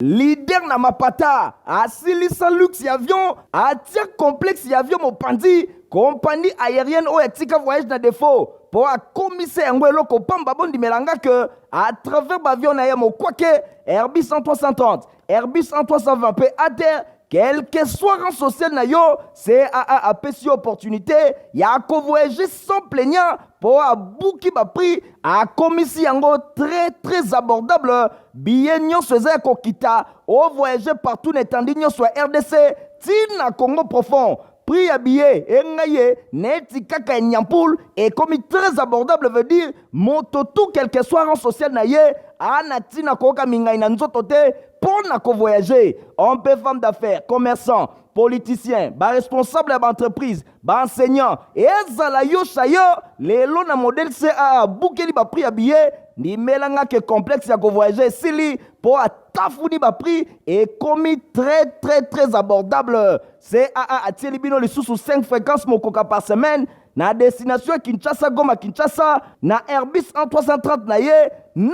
Leader na mapata asilisa luxe ya avion, atia complexe ya avion mopanzi, compagnie aérienne oyo atika voyage na defaut mpo akomisa yango eloko pamba. Bondimela nga ke à travers baavion na ye mokwake Airbus 330, Airbus 320 mpe ATR, quel que soit rang social na yo, CAA apesi yo opportunité ya kovoyager sans plaignant mpo abuki baprix, akomisi yango très très abordable. Billet nyonso eza ya kokita, ovoyage partout na etandi nyonso ya RDC ntina Congo profond. Prix ya billet engai ye neti kaka ya nyampule ekomi très abordable, veut dire moto tout, quel que soit rang social na ye, ana ntina koyoka mingai na nzoto te mpo na kovoyage. Homme mpe femme d'affaires, commerçant, politicien, baresponsable ya baentreprise, baenseignant, ezala yo sayo lelo na modèle CAA abukeli baprix ya billet. Ndimelanga ke complexe ya kovoyage esili mpo atafuni baprix, ekomi très très très abordable. CAA atieli bino lisusu 5 fréquences mokoka par semaine na destination ya Kinshasa, Goma, Kinshasa na Airbus 330 na ye, 9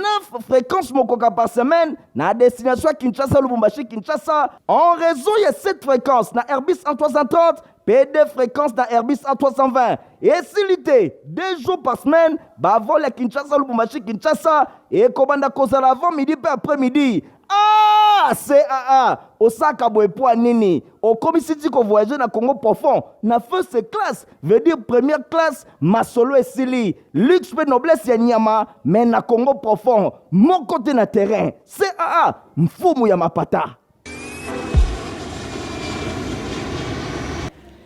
fréquences mokoka par semaine na destination ya Kinshasa, Lubumbashi, Kinshasa, en raison ya 7 fréquences na Airbus 330 mpe 2 fréquences na Airbus A320. Esili te, 2 jours par semaine bavol ya Kinshasa, Lubumbashi, Kinshasa ekobanda kozala avant midi mpe après midi. Ah, CAA osaka boye po nini? Okomisi ti kovoyage na Congo profond na first class, veut dire première classe. Masolo esili, luxe mpe noblesse ya nyama, mais na Congo profond moko te na terrain. CAA, mfumu ya mapata.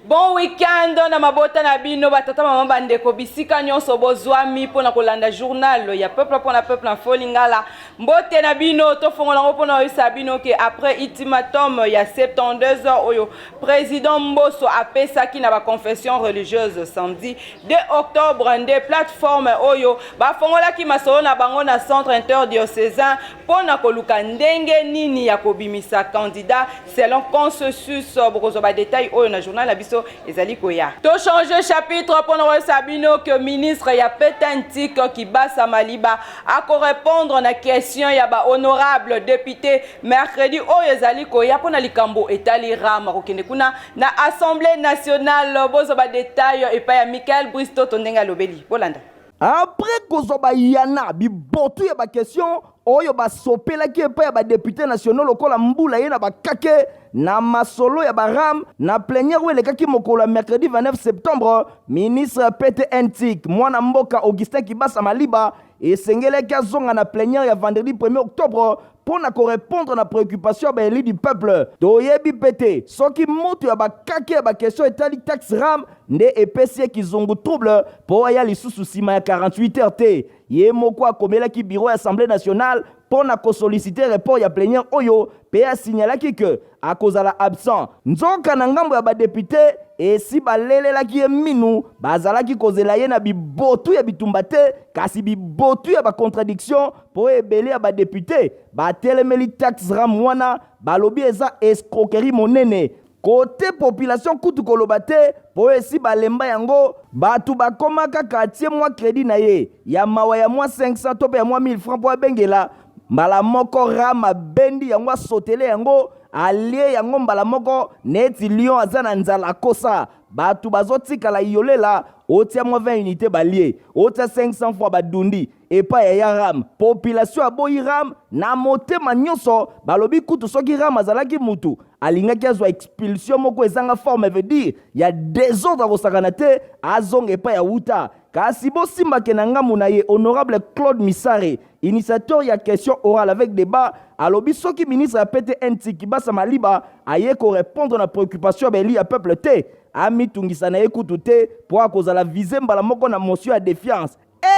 Bon week-end na mabota na bino, batata, mama, bandeko, bisika nyonso bozwami mpona kolanda journal ya peuple mpona peuple info lingala. Mbote na bino. Tofongola yango mpona oyebisa bino ke après ultimatum ya 72 heures oyo président Mboso apesaki na baconfession religieuse samedi 2 octobre, nde plateforme oyo bafongolaki masolo na bango na centre interdiocésain mpona koluka ndenge nini ya kobimisa candidat selon consensus. Bokozwa badetail oyo na journal na biso ezali koya. Tochange chapitre mpona koyebisa bino ke ministre ya PTNTIC Kibasa Maliba akorépondre na question ya bahonorable député mercredi oyo ezali koya mpona likambo etali RAM. Akokende kuna na Assemblée nationale. Bozwa badetail epai ya Michael Bristo to ndenge alobeli. Bolanda. Après kozwa bayana bibotu ya baquestion oyo basopelaki epai ya badéputé nationaux lokola mbula ye na bakake na masolo ya baRAM na plénière oyo elekaki mokolo ya mercredi 29 septembre, ministre PTNTIC, mwana mboka Augustin Kibasa Maliba, esengelaki azonga na plénière ya vendredi 1er octobre mpo na korépondre na préoccupation ya baélu du peuple. Toyebi mpe te soki moto ya bakake ya baquestion etali taxe RAM nde epesi ye kizungu trouble mpo aya lisusu nsima ya 48 heures te. Ye moko akomelaki bureau ya Assemblée nationale mpo na kosolliciter report ya plénière oyo mpe asignalaki ke akozala absent. Nzoka na ngambo ya badéputé esi balelelaki ye minu, bazalaki kozela ye na bibotu ya bitumba te, kasi bibotu ya bacontradiction, mpo ebele ya badéputé batelemeli taxe RAM wana, balobi eza escroquerie monene. Kote population kutu koloba te, mpo esi balemba yango. Bato bakóma kaka atie mwa crédit na ye ya mawa ya mwa 500 to mpe ya mwa 1000 francs mpo abengela mbala moko RAM, abendi yango, asotele yango, alie yango mbala moko neti lion aza na nzala akosa. Bato bazotikala iyolela, otia mwa 20 unité balie, otia 500 fois badundi epai ya ya RAM. Population aboyi RAM na motema nyonso. Balobi kutu soki RAM azalaki mutu, alingaki azwa expulsion moko ezanga forme, veut dire ya désordre, akosakana te, azonga epai ya wuta. Kasi bosimbake na ngambu na ye, honorable Claude Misare, initiateur ya question orale avec débat, alobi soki ministre ya PTNT Kibasa Maliba aye korépondre na préoccupation ya baélu ya peuple te, amitungisa na ye kutu te, mpo akozala visé mbala moko na motion ya défiance.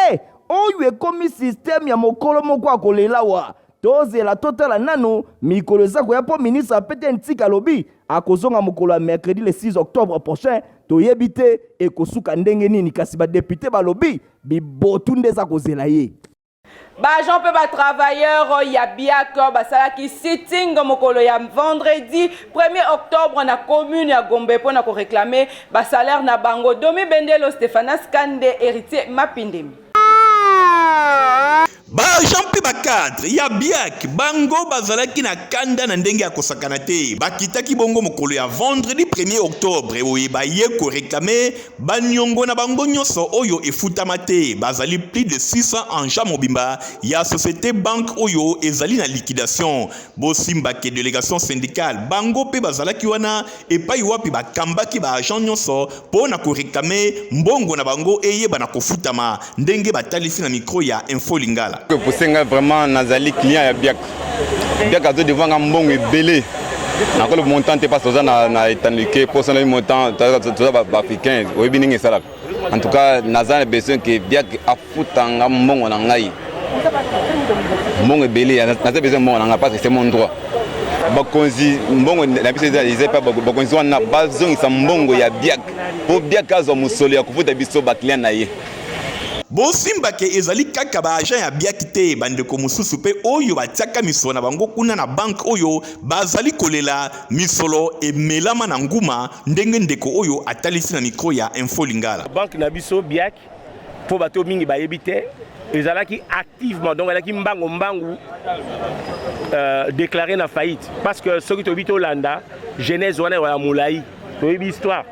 E oyo ekomi système ya mokolo moko akolela wa. Tozela, totala nanu mikolo eza koya, mpo ministre ya PTNTIC alobi akozonga mokolo ya mercredi le 6 octobre prochain. Toyebi te ekosuka ndenge nini, kasi badéputé balobi bibotu nde eza kozela ye. Baagent mpe batravailleur ya BIAC basalaki sitting mokolo ya vendredi 1er octobre na commune ya Gombe mpona koréclamer basalaire na bango. Domi Bendelo, Stéphanas Kande, Héritier Mapindemi. Ba agents mpe ba cadres ya BIAC bango bazalaki na kanda na ndenge ya kosakana te. Bakitaki bongo mokolo ya vendredi 1er octobre oye baye ko reclamer ba niongo na bango nyonso oyo efutama te. Bazali plus de 600 agents mobimba ya societe banque oyo ezali na liquidation. Bosimba ke delegation syndicale bango mpe bazalaki wana epai wapi bakambaki ba agents nyonso mpo na ko reclamer mbongo na bango eyeba na kofutama ndenge batalisi na micro ya Info Lingala. Pousse ngai vraiment nazali client ya Biak. Biak azo devant nga mbongo ebele. Nakolo montant te parce toza na, na etandike mposa na montant toza ba africain oyebi ndenge esalaka. En tout cas naza na besoin que Biak afuta nga mbongo na ngai. Mbongo ebele naza besoin mbongo na ngai parce que c'est mon droit. Bakonzi mbongo na biso eza eza pa bakonzi wana bazongisa mbongo ya Biak mpo Biak azwa mosolo ya kofuta biso ba client na ye. Bosimba ke ezali kaka ba agents ya BIAC te, bandeko mosusu pe oyo batiaka misolo na bango kuna na banque oyo bazali kolela misolo emelama na nguma, ndenge ndeko oyo atalisi na micro ya Info Lingala. Banque na biso BIAC mpo bato mingi bayebi te ezalaki activement donc ezalaki mbango mbangu euh, déclaré na faillite parce que soki toyebi tolanda genèse wana ya molai toyebi histoire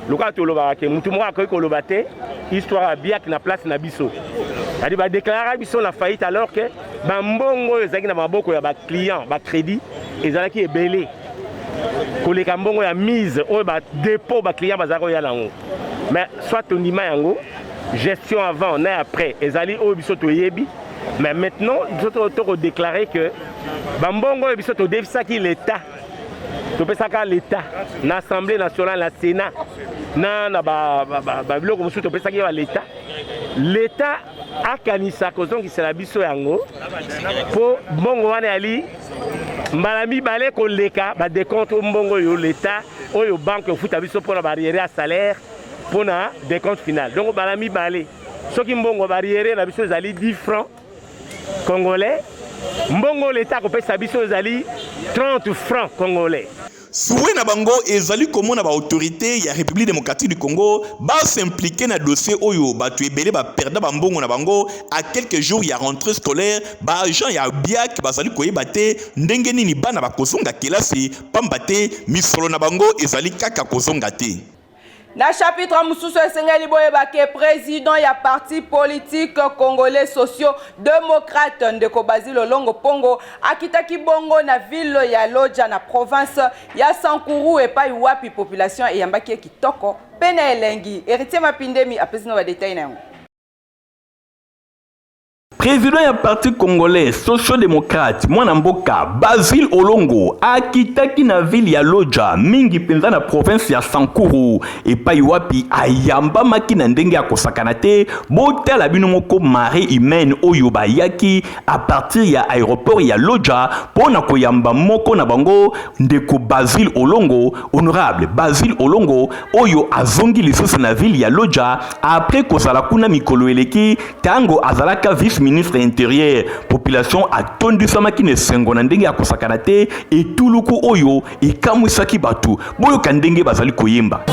lokola tolobaka ke motu moko akoki koloba te histoire ya biak na place na biso cetadi badeklaraka biso na faillite alors ke bambongo oyo ezalaki na maboko ya baclient bacrédit ezalaki ebele koleka mbongo ya mise oyo badepot baclient bazalaki koya na yango mais soit tondima yango gestion avant na après ezali oyo biso toyebi mais maintenant biso tokodéclare que bambongo oyo biso todefisaki l'état topesaka l'etat na assemblée nationale na sénat na na babiloko ba, ba, mosusu topesaki ba l'etat l'etat akanisa kozongisela biso yango mpo mbongo wana yali mbala mibale koleka badecompte mbongo oyo l'etat oyo banque efuta biso mpona barriere ya salaire mpona decompte final donc mbala mibale soki mbongo barriere na biso ezali 10 francs congolais mbongo leta akopesa biso ezali 30 francs congolais. Souhait na bango ezali komona ba autorites ya Republique democratique du Congo ba s'impliquer na dossier oyo batu ebele ba perda ba mbongo na bango à quelques jours ya rentree scolaire ba agents ya BIAC bazali koyeba te ndenge nini bana bakozonga kelasi pamba te misolo na bango ezali kaka kozonga te. Na chapitre mosusu esengeli boyeba ke president ya parti politique congolais socio democrate ndeko Basile Olongo Pongo akitaki bongo na ville ya Lodja na province ya Sankuru epai wapi population eyambaki ye kitoko mpe na elengi. Heritier Mapindemi apesi no ba details na yango. President ya parti congolais socio-democrate mwana mboka Basile Olongo akitaki na ville ya Lodja mingi mpenza na province ya Sankuru epai wapi ayambamaki na ndenge ya kosakana te. Botala bino moko marée humaine oyo bayaki à partir ya aéroport ya Lodja mpo na koyamba moko na bango ndeko Basile Olongo, honorable Basile Olongo oyo azongi lisusu na ville ya Lodja après kozala kuna mikolo eleki Tango azalaka vice-ministre interieur, population atondisamaki na esengo na ndenge ya kosakana te, etuluku oyo ekamwisaki bato. Boyoka ndenge bazali koyemba.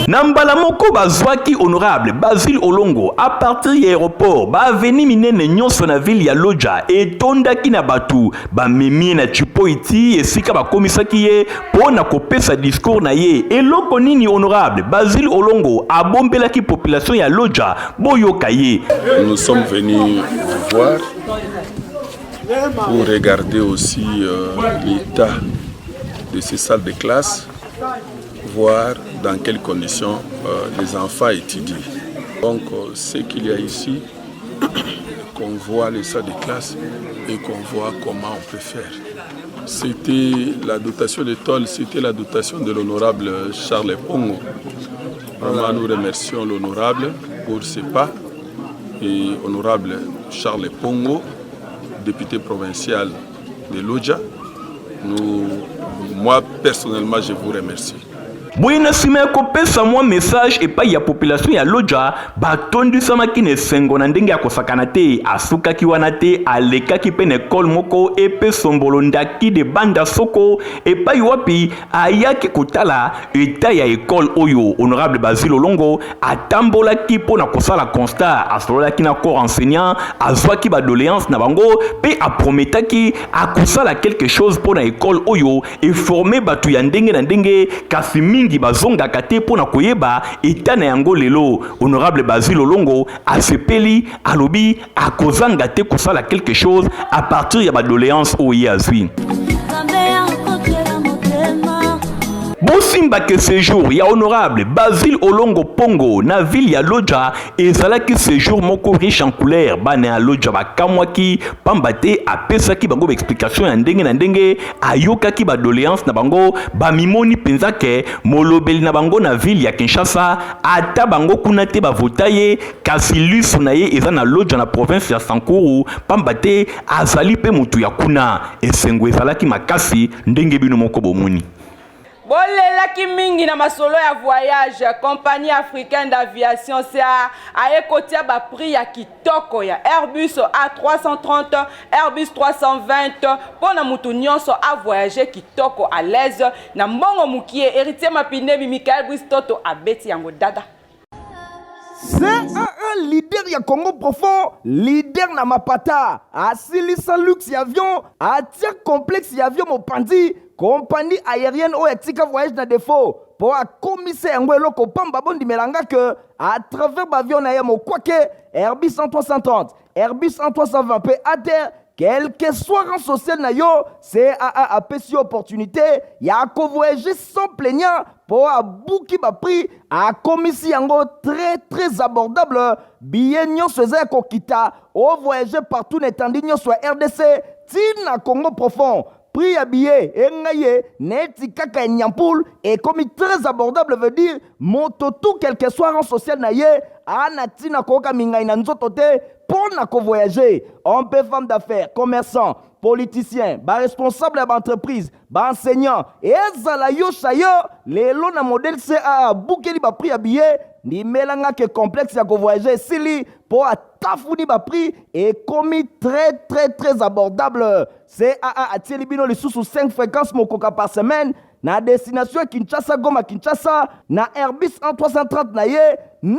Na mbala moko bazwaki honorable Basile Olongo a partir ya aéroport, ba avenue minene nyonso na ville ya Lodja etondaki na bato, bamemi ye na Chipoiti esika bakomisaki ye mpo na kopesa discours na ye. Eloko nini honorable Basile Olongo abombelaki population ya Lodja? Boyoka ye. Nous sommes venus vous voir pour regarder aussi euh, l'état de ces salles de classe, voir dans quelles conditions euh, les enfants étudient. Donc, euh, ce qu'il y a ici, qu'on voit les salles de classe et qu'on voit comment on peut faire. C'était la dotation de tôle, c'était la dotation de l'honorable Charles Pongo. Vraiment, nous remercions l'honorable pour ses pas et honorable Charles Pongo, député provincial de Lodja. Nous, moi, personnellement, je vous remercie. Boye na nsima ya kopesa mwa message epai ya population ya Lodja, batondisamaki na esengo na ndenge ya kosakana te. Asukaki wana te, alekaki mpe na ekole moko epe Sombolo Ndaki de Banda Soko, epai wapi ayaki kotala etat ya ekole oyo. Honorable Basile Olongo atambolaki mpo na kosala constat, asololaki na corps enseignant, azwaki ba doléances na bango mpe aprometaki akosala quelque chose mpo na ekole oyo eforme bato ya ndenge na ndenge, kasi mingi bazongaka te mpo na koyeba etat na yango lelo. Honorable Basile Olongo asepeli, alobi akozanga te kosala quelque chose à partir ya ba doléances oyo ye azwi. Bosimba ke séjour ya honorable Basile Olongo Pongo na ville ya Lodja ezalaki séjour moko riche en couleur. Bana ya Lodja bakamwaki pamba te apesaki bango ba explication ya ndenge na ndenge, ayokaki ba doléances na bango, bamimoni mpenza ke molobeli na bango na ville ya Kinshasa ata bango kuna te bavota ye, kasi liso na ye eza na Lodja na province ya Sankuru pamba te azali mpe motu ya kuna. Esengo ezalaki makasi ndenge bino moko bomoni. Bolelaki mingi na masolo ya voyage. Compagnie africaine d'aviation CAA aye kotia ba prix ya kitoko ya Airbus A330, Airbus 320 mpo na mutu nyonso a voyager kitoko à l'aise na mbongo mukie. Heritier Mapindemi, Michael Brice Toto abeti yango dada. CAA leader ya Congo profond, leader na mapata, asilisa luxe ya avion, atia complexe ya avion mopanzi, compagnie aérienne oyo atika voyage na défaut po akomisa yango eloko pamba. Bondimela nga que à travers baavion na ye mokwake Airbus 330, Airbus 320 mpe ATR, quel que soit rang social na yo, CAA apesi yo opportunité ya kovoyager sans plaignant mpo abuki baprix, akomisi yango très très abordable. Billet nyonso eza ya kokita, ovoyage partout na etandi nyonso ya RDC ti na Congo profond. Prix ya billet engai ye neti kaka ya nyampul ekomi très abordable, veut dire moto tout, quel que soit rang social na ye, ana ntina koyoka mingai na nzoto te mpo na kovoyage. Homme mpe femme d'affaires, commerçant, politicien, baresponsable ya baentreprise, baenseignant, ezala yo sayo lelo na modèle CAA abukeli baprix ya billet. Ndimelanga ke complexe ya kovoyage esili mpo atafuni baprix, ekomi très très très abordable. CAA atieli bino lisusu 5 fréquences mokoka par semaine na destination ya Kinshasa, Goma, Kinshasa na Airbus 330 na ye, 9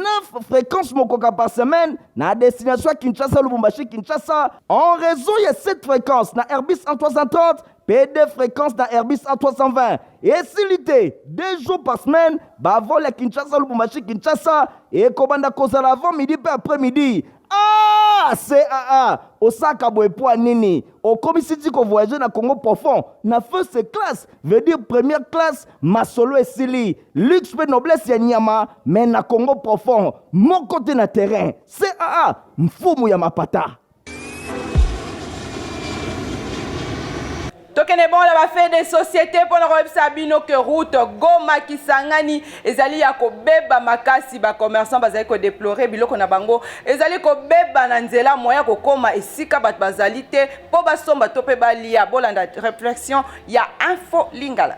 fréquences mokoka par semaine na destination ya Kinshasa, Lubumbashi, Kinshasa en raison ya 7 fréquences na Airbus 330 mpe 2 fréquences na Airbus A320. Esili te, 2 jours par semaine bavol ya Kinshasa, Lubumbashi, Kinshasa ekobanda kozala avant midi mpe après midi. Ah, CAA osaka boye po nini? Okomisi ti kovoyage na Congo profond na first class, veut dire première classe. Masolo esili, luxe mpe noblesse ya nyama, mais na Congo profond moko te na terrain. CAA, mfumu ya mapata. Tokende bongo na bafaits de société mpona koyebisa bino ke route Goma Kisangani ezali ya kobeba makasi. Bacommerçant bazali kodéplorer, biloko na bango ezali kobeba na nzela, moya kokóma esika bato bazali te mpo basomba to mpe balia. Bolanda réflexion ya Info Lingala.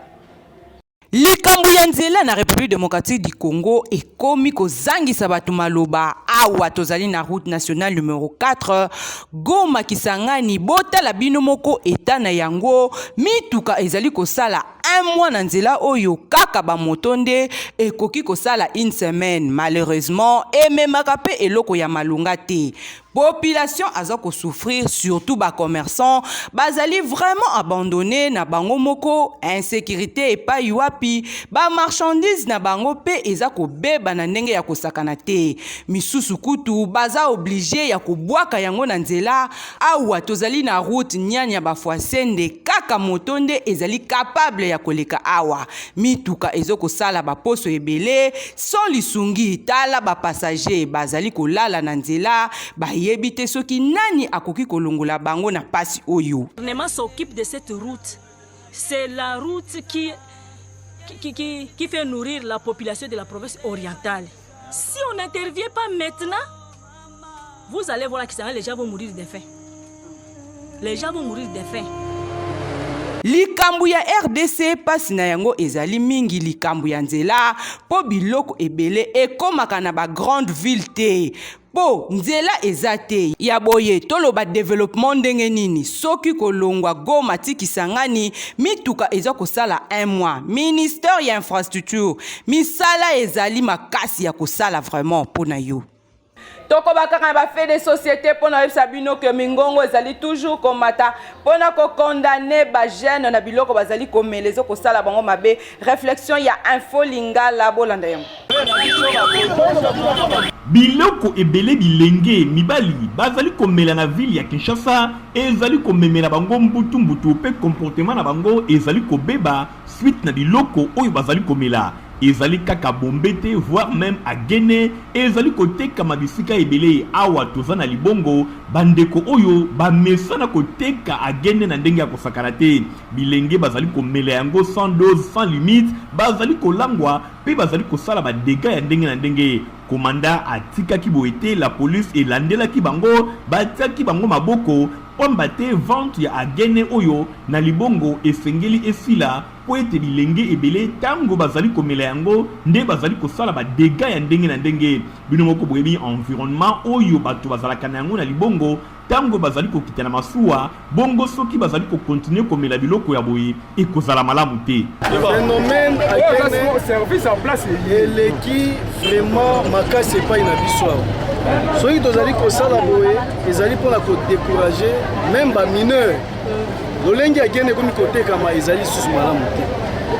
Likambo ya nzela na République démocratique du Congo ekomi kozangisa bato maloba. Awa tozali na route nationale numero 4, Goma Kisangani. Botala bino moko eta na yango. Mituka ezali kosala un mois na nzela oyo, kaka bamoto nde ekoki kosala une semaine. Malheureusement, ememaka mpe eloko ya malonga te. Population aza kosouffrir, surtout bacommerçant bazali vraiment abandonné na bango moko. Insécurité epai wapi bamarchandise na bango mpe eza kobeba na ndenge ya kosakana te. Misusu kutu baza obligé ya kobwaka yango na nzela. Awa tozali na route Nyanya Bafwasende, kaka moto nde ezali capable ya koleka awa. Mituka ezokosala baposo ebele sans lisungi. Tala bapassager bazali kolala na nzela, bayebi te soki nani akoki kolongola bango na pasi oyo. Gouvernement s'occupe de cette route. C'est la route qui fait nourrir la population de la province orientale. Si on n'intervient pas maintenant, vous allez voir que les gens vont mourir de faim. Les gens vont mourir de faim. Likambo ya rdc pasi na yango ezali mingi likambo ya nzela po biloko ebele ekomaka na ba grande ville te po nzela eza te ya boye toloba developpement ndenge nini soki kolongwa Goma ti Kisangani mituka eza kosala un mois ministère ya infrastructure misala ezali makasi ya kosala vraiment po na yo. Tokoba kaka na ba faits de société mpo na koyebisa bino ke mingongo ezali toujours komata mpo na kokondane ba jeune na biloko bazali komela ezo kosala bango mabe. Réflexion ya Info Lingala, bolanda yango. Biloko ebele bilenge mibali bazali komela na ville ya Kinshasa ezali komemela bango mbutu mbutu mpe comportement na bango ezali kobeba suite na biloko oyo bazali komela. Ezali kaka bombe te voir meme agene ezali kotekama bisika ebele awa toza na libongo ba ndeko oyo ba mesana koteka agene na ndenge ya kosakana te bilenge bazali komela yango sans dose sans limite bazali kolangwa pe bazali kosala ba degats ya ndenge na ndenge komanda atikaki boye te la police elandelaki bango batiaki bango maboko pamba te vente ya agene oyo na libongo esengeli esila mpo ete bilenge ebele tango bazali komela yango nde bazali kosala ba degats ya ndenge na ndenge. Bino moko boyebi environnement oyo bato bazalaka na yango na libongo tango bazali kokita na masuwa, bongo soki bazali ko continuer komela biloko ya boye ekozala malamu te. Phenomène Akene eleki vraiment makasi epai na biso awa. Soki tozali kosala boye ezali mpona ko decourager meme ba mineurs. Lolenge ya gene ekomi kotekama ezali lisusu malamu te.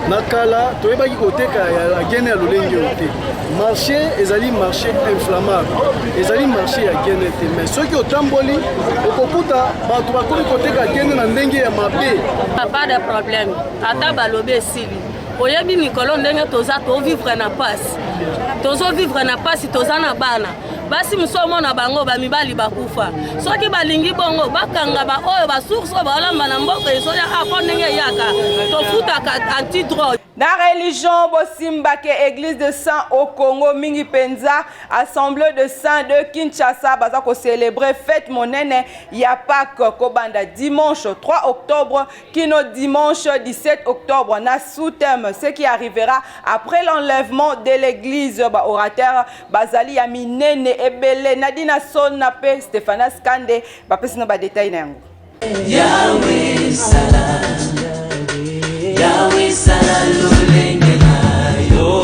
Na kala toyebaki koteka ya gene ya lolenge oyo te. Marché ezali marché inflammable, ezali marché ya gene te. Mais soki otamboli okokuta bato bakomi koteka gene na ndenge ya mabe. Pas de problème, ata balobi esili. Oyebi mikolo ndenge toza tovivre na pasi, tozovivre na pasi, toza na bana basi mosusu omona bango bamibali bakufa. Soki balingi bongo bakanga baoyo basource oyo baolamba na mboka ezoya apo ndenge eyaka tofutaka antidrogue. Na religion bosimba ke Eglise de Saint au Congo mingi penza Assemblée de Saint de Kinshasa baza ko célébrer fête monene ya Pâques kobanda dimanche 3 octobre kino dimanche 17 octobre na sous-thème ce qui arrivera après l'enlèvement de l'église. Ba orateur bazali ya minene ebele Nadina Sona pe Stephanas Kande bapesi na ba détails na yango. Yahweh sala, Yahweh sala lolenge na yo.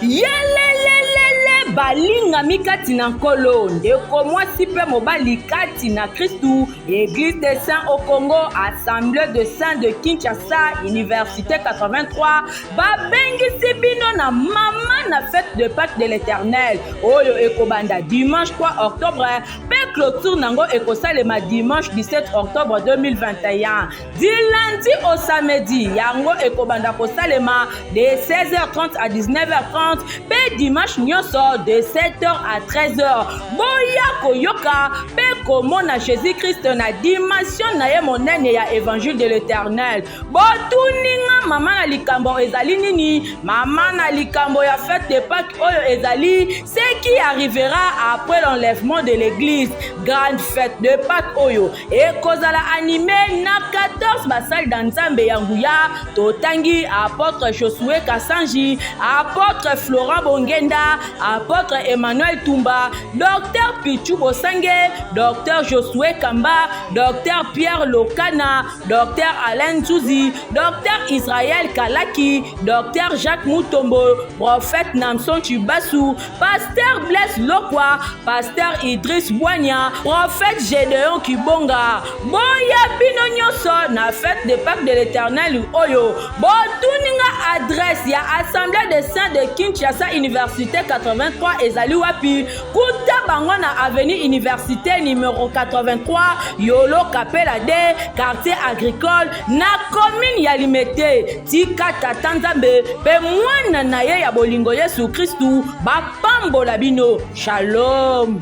Yelelelele balingami kati na Nkolo, ndeko mwasi mpe mobali kati na Kristu. Église des Saints au Congo, Assemblée de Saints de Kinshasa, Université 83, babengisi bino na mama na fête de Pâques de l'Éternel oyo ekobanda dimanche 3 octobre mpe clôture nango ekosalema dimanche 17 octobre 2021 du lundi au samedi. Yango ekobanda kosalema de 16h30 à 19h30 mpe dimanche nyonso de 7h à 13h. Boya koyoka mpe komona Jésus-Christ na dimension na ye monene ya évangile de l'Éternel. Botuninga mama na likambo ezali nini? Mama na likambo ya fête de Pâques oyo ezali ce qui arrivera après l'enlèvement de l'église. Grande fête de Pâques oyo ekozala anime na 14 basali na Nzambe ya nguya. Totangi apôtre Josué Kasanji, apôtre Florent Bongenda, apôtre Emmanuel Tumba, docteur Pichu Bosange, docteur Josué Kamba, docteur Pierre Lokana, docteur Alain Nzuzi, docteur Israël Kalaki, docteur Jacques Mutombo, prophète Namson Chibasu, pasteur Blaise Lokwa, pasteur Idriss Bwanya, prophète Gédéon Kibonga. Boya bino nyonso na fête de Pâques de l'Éternel oyo. Botuninga adresse ya Assemblée des Saints de Kinshasa Université 83 ezali wapi? Kuta bango na avenue Université numéro 83 Yolo Kapela D, quartier agricole na commune ya Limete. Tika Tata Nzambe pe mwana na ye ya bolingo Yesu Kristu bapambola bino. Shalom.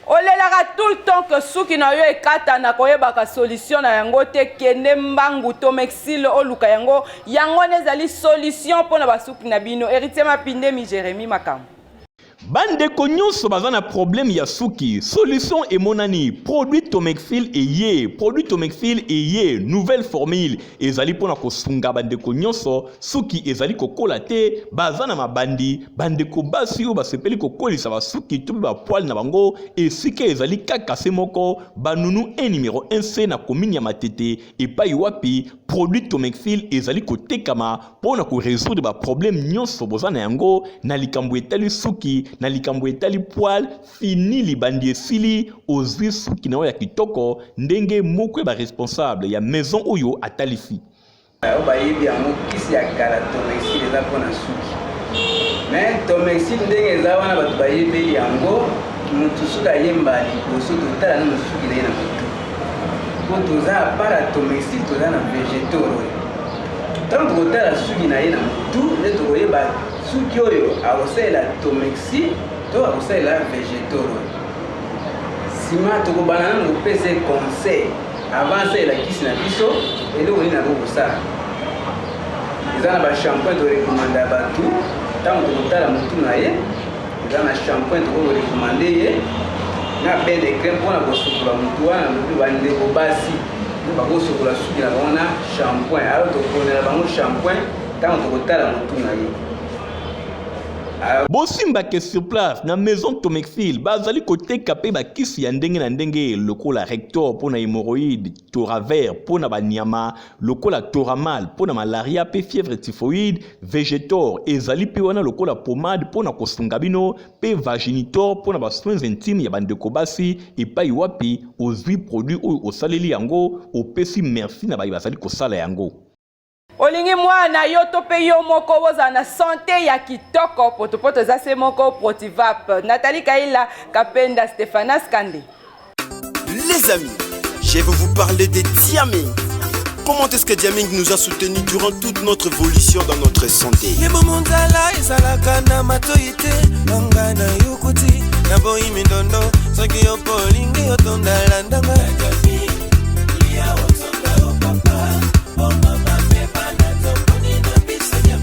Olelaka tout le temps que suki na yo ekatana, koyebaka solution na yango te. Kende mbangu to mexile oluka yango, yango nde ezali solution mpo na basuki na bino. Héritier Mapindemi, Jérémie Makambo. Bandeko nyonso baza na problème ya suki, solution emonani, produit Tomexil eye, produit Tomexil eye, nouvelle formule ezali mpona kosunga bandeko nyonso suki ezali kokola te, baza na mabandi, bandeko basi oyo basepeli kokolisa basuki to mpe bapoile na bango, esika ezali kaka se moko, banunu 1 numero 1C na commune ya Matete, epai wapi produit Tomexil ezali kotekama mpo na koresoudre baproblème nyonso boza na yango na likambo etali suki, na likambo etali poil. Fini libandi esili, ozwi suki na yo ya kitoko ndenge moko ya baresponsable ya maison oyo atalisi. Oyo bayebi yango kisi ya kala Tomexil eza mpo na suki, mais Tomexil ndenge eza wana bato bayebeli yango, motu soki ayemba liboso totala nano suki na ye na motu, mpo toza apart ya Tomexil toza na vegetor oyo ntango tokotala suki na ye na motu nde tokoyeba suki oyo akosalela Tomexil to akosalela vegetor oyo. Nsima tokobanda nano kopesa ye conseil avant asalela kisi na biso, eloko nini akoki kosala. Eza na bashampoing torekomanda bato ntango tokotala motu na ye, eza na shampoing tokoki korekomande ye na bain de crème mpona kosukola motu wana. Bandeko basi bakosukola suki na bango na shampoing, alors toponela bango shampoing ntango tokotala motu na ye. Bosimba ke sur place na maison Tomexil bazali koteka pe bakisi ya ndenge na ndenge lokola Rector mpo na hemorroïde, Toraver mpo na banyama, lokola Toramal mpo na malaria pe fièvre typhoïde, Vegetor ezali pe wana lokola pomade mpo na kosunga bino pe Vaginitor mpo na ba soins intimes ya bandeko basi epai wapi ozwi produit oyo osaleli yango opesi merci na baye bazali kosala yango. Olingi mwana yo to mpe yo moko bozala na sante ya kitoko, potopoto eza se moko Protivap. Nathalie Kaila Kapenda, Stephanas Kande. Les amis, je vais vous parler de Diaming. Comment est-ce que Diaming nous a soutenus durant toute notre évolution dans notre santé? Libumu nzala ezalaka na matoi te, nanga na yokuti na boyi mindondo, soki yo mpo olingi otonda landanga.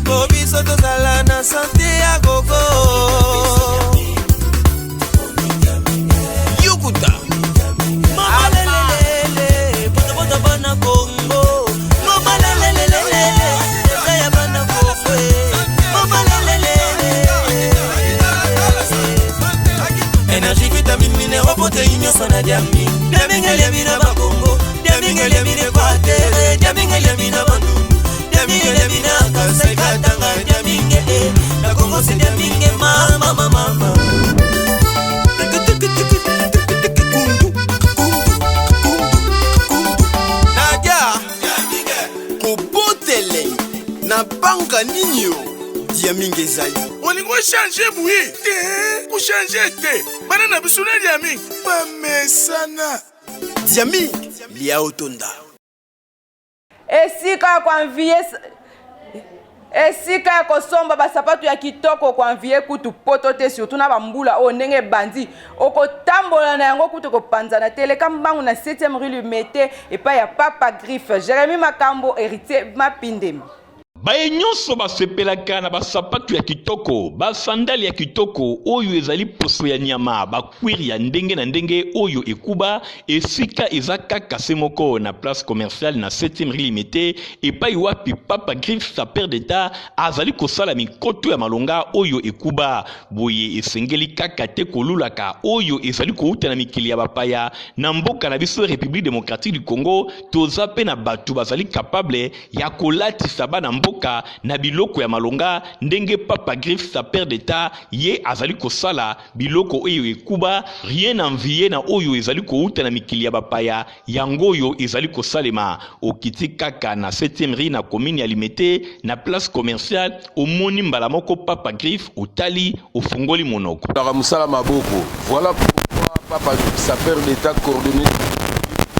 Po biso tozala na sante ya gogo. Yokuta Mama lelelele, potopoto bana Congo. Mama lelelele, eza ya bana Congo. Mama lelelele. Énergie, vitamine, minéraux, protéines, nyonso na diami. Diamingi eliami na bakongo, diamingi eliami na Equateur, diamingi eliami na Bandundu, diamingi eliami na Kasai, Katanga, diamingi eh. Na Congo c'est diamingi mama mama mama. Nadia kobotele na banga nini yo diamingi ezali olingi ochange boye te kochange te bana na biso na diamingi bamesana diamingi lia otonda Esika ya koanvie esika ya kosomba basapatu ya kitoko, koanvie kutu poto te, surtout na bambula oyo ndenge ebandi, okotambola na yango kutu ekopanzana te. Leka mbangu na 7e rue Limete epai ya Papa Griffe, Jeremy Makambo, Héritier Mapindemi. Baye nyonso basepelaka na basapatu ya kitoko, basandale ya kitoko oyo ezali poso ya nyama, bakwire ya ndenge na ndenge oyo ekuba, esika eza kaka se moko na place commerciale na 7e rue Limete, epai wapi Papa Griffe sapeur d'Etat azali kosala mikoto ya malonga oyo ekuba. Boye esengeli kaka te kolulaka oyo ezali kouta na mikili ya bapaya. Na mboka na biso Republique democratique du Congo, toza pe na bato bazali capable ya kolatisa bana mboka na biloko ya malonga ndenge Papa Griffe sapeur d'Etat ye azali kosala biloko oyo ekuba, rien envier na oyo ezali kouta na mikili ya bapaya. Yango oyo ezali kosalema, okiti kaka na 7e rue na commune ya Limete na place commerciale, omoni mbala moko Papa Griffe, otali, ofungoli monoko. Kaka mosala maboko. Voilà pourquoi Papa Griffe sapeur d'Etat coordonné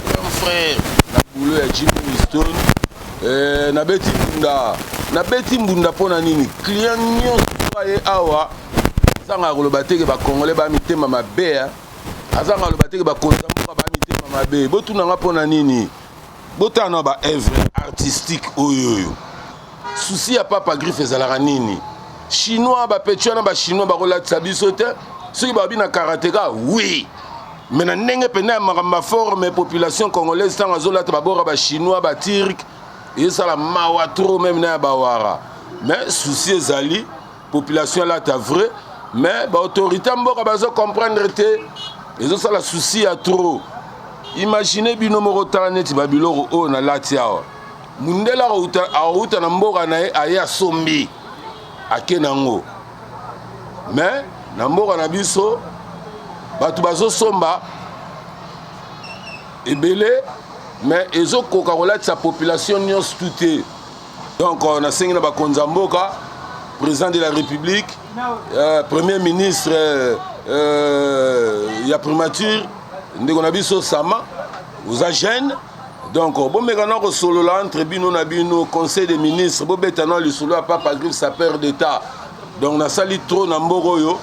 grand frère na boulot ya Jimmy Winston. Eh, nabeti mbunda, nabeti mbunda mpo na nini? Client nyonso aye awa azangaka koloba te ke ba Congolais ba mitema mabe, hein. Azanga aloba te ke bakonzi ya mboka ba mitema mabe. Botuna nga mpo na nini? Botala na ba œuvre artistique oyo oyo. Souci ya Papa Griffe ezalaka nini? Chinois bapeti wana bachinois bakolatisa biso te. Soki babi na karateka, oui, mais na ndenge mpenza ya makambo ya forme, population congolaise ntango azolata babora bachinois, baturc, ezosala mawa trop, même na ya bawara. Mais souci ezali population alata vrai, mais baautorité ya mboka bazocomprendre te, ezosala souci ya trop. Imagine bino moko, tala neti babiloko oyo nalati awa. Mundele akouta na mboka na ye, aye asombi, ake nango, mais na mboka na biso bato bazosomba ebele, mais ezokoka kolatisa population nyonso tu te. Donc nasengi na bakonzi ya mboka, président de la République, premier ministre ya primature, ndeko na biso Sama, oza jeune, donc bomeka na kosolola entre bino na bino, conseil des ministres, bobeta na lisolo ya Papa Griffe, sapeur d'État. Donc nasali trop na mboka oyo.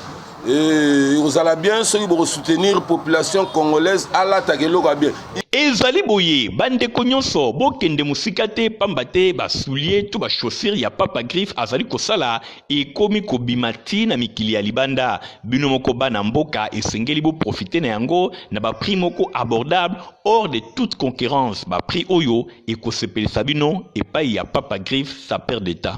Ekozala bien soki bokosoutenir population congolaise alataka eloko ya bien. Ezali boye, bandeko nyonso, bokende mosika te, pamba te basoulier to bachaussure ya Papa Griffe azali kosala ekomi kobima ti na mikili ya libanda. Bino moko bana mboka esengeli boprofite na yango na baprix moko abordable, hors de toute concurrence. Baprix oyo ekosepelisa bino epai ya Papa Griffe, sapeur d'État.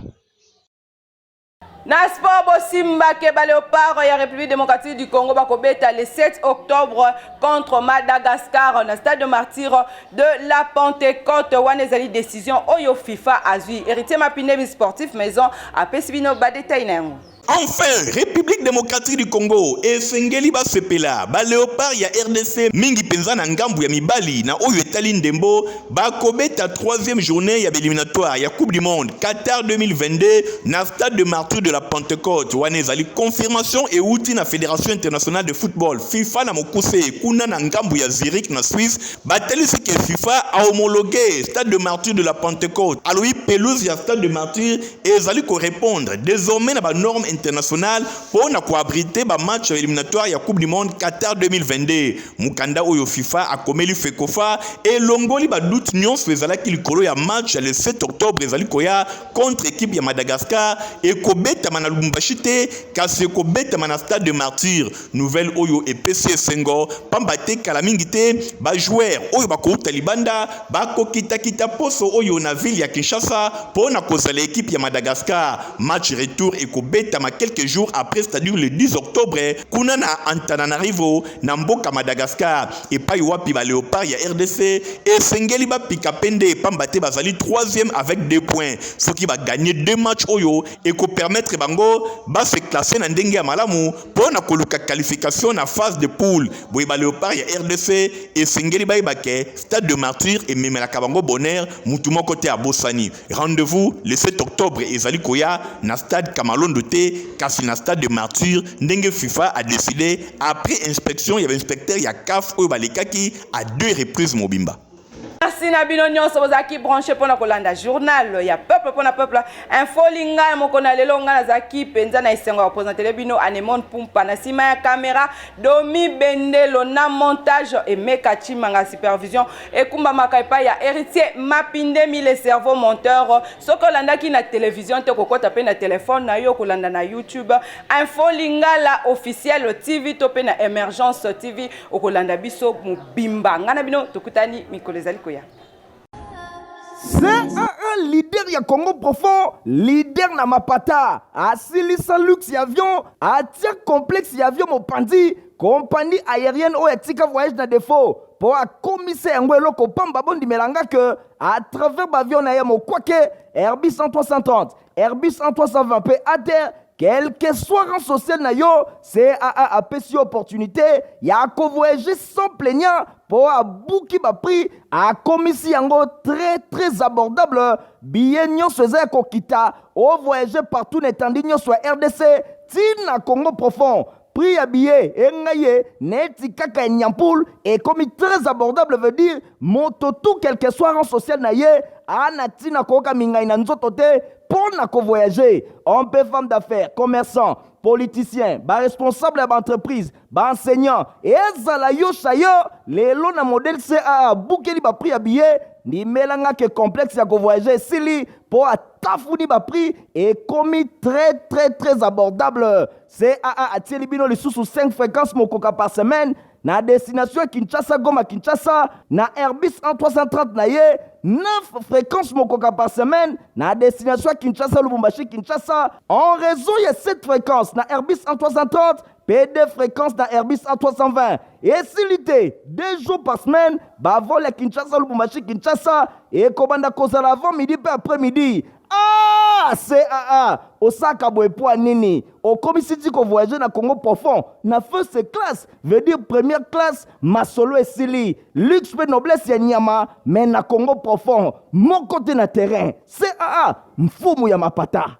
Na sport, bosimbake baléopard ya République démocratique du Congo bakobeta le 7 octobre contre Madagascar na stade de Martyr de la Pentecôte. Wana ezali décision oyo FIFA azwi. Héritier Mapinemi, sportif maison, apesi bino badetail na yango. Enfin, République démocratique du Congo esengeli basepela. Baléopard ya RDC, mingi mpenza na ngambu ya mibali na oyo etali ndembo, bakobeta troisième journée ya baéliminatoire ya Coupe du monde Qatar 2022 na stade de Martyr de la Pentecôte. Wana ezali confirmation euti na Fédération internationale de football, FIFA na mokuse, kuna na ngambu ya Zurich na Suisse. Batalisi ke FIFA ahomologué stade de Martyr de la Pentecôte. Alobi pelouse ya stade de Martyr ezali korépondre désormais na banorme internationale mpo na koabrite bamatch éliminatoire ya Coupe du monde Qatar 2022. Mokanda oyo FIFA akomeli FECOFA elongoli badoute nyonso ezalaki likolo ya match ya le 7 octobre ezali koya contre équipe ya Madagascar. Ekobetama na Lubumbashi te, kasi ekobetama na stade de Martyr. Nouvelle oyo epesi esengo, pamba te kala mingi te bajoueur oyo bakouta libanda bakokitakita poso oyo na ville ya Kinshasa mpo na kozala équipe ya Madagascar. Match retour ekobetama quelques jours après, c'est-à-dire le 10 octobre, kuna na Antananarivo na mboka Madagascar, epai wapi baléopard ya RDC esengeli bapika pende, pamba te bazali troisième avec 2 points. Soki bagagner deux matchs oyo, ekopermettre bango base classer na ndenge ya malamu mpo na koluka qualification na phase de poule. Boye baléopard ya RDC esengeli bayeba ke stade de Martyr ememelaka bango bonheur. Mutu moko te abosani. Rendez-vous le 7 octobre ezali koya na stade Kamalondo te, kasi na stade de Martyr, ndenge FIFA a décidé après inspection ya bainspecteur ya CAF oyo balekaki à deux reprises mobimba. Merci na bino nyonso bozalaki branché mpona kolanda journal ya peuple mpona peuple, Info Lingala. Moko na lelo, ngai nazalaki mpenza na esengo ya kopresentele bino Anemone Pumpa na nsima ya kamera, Domi Bendelo na montage, Emeka Chimanga supervision, ekumbamaka epai ya Héritier Mapindemi, le cerveau monteur. Soki olandaki na télévision te, kokɔta mpe na telefone na yo, kolanda na YouTube Info Lingala officiel TV to mpe na Émergence TV, okolanda biso mobimba. Ngai na bino tokutani mikolo ezali koya. CAA, leader ya Congo profond, leader na mapata, asilisa luxe ya avion, atia complexe ya avion mopanzi, compagnie aérienne oyo atika voyage na défaut mpo akomisa yango eloko pamba. Bondimelanga ke à travers baavion na ye mokwake Airbus 330, Airbus 320 mpe ATR, quel que soit rang social na yo, CAA apesi yo opportunité ya kovoyager sans plaignant, mpo abuki baprix, akomisi yango très très abordable. Billet nyonso eza ya kokita, ovoyage partout na etandi nyonso ya RDC ntina Congo profond. Prix ya billet engai ye neti kaka ya nyampule, ekomi très abordable, veut dire moto tout, quel que soit rang social na ye, ana ntina koyoka mingai na nzoto te mpo na kovoyage. Homme mpe femme d'affaires, commerçant, politicien, baresponsable ya baentreprise, baenseignant, ezala yo sayo lelo na modèle CAA abukeli baprix ya billet. Ndimelanga ke complexe ya kovoyage esili mpo. Batafuni ba prix ekomi très très très abordable. CAA atieli bino lisusu 5 fréquences mokoka par semaine na destination ya Kinshasa Goma Kinshasa na Airbus A330 na ye 9 fréquences mokoka par semaine na destination ya Kinshasa Lubumbashi Kinshasa en raison ya 7 fréquences na Airbus A330 mpe 2 fréquences na Airbus A320. Esili te, 2 jours par semaine bavol ya Kinshasa Lubumbashi Kinshasa ekobanda kozala avant midi mpe après midi. Ah, CAA osaka boye mpo ya nini? Okomisi ti kovoyage na Congo profond na first class, veut dire première classe. Masolo esili, luxe mpe noblesse ya nyama, mais na Congo profond moko te na terrain. CAA, mfumu ya mapata.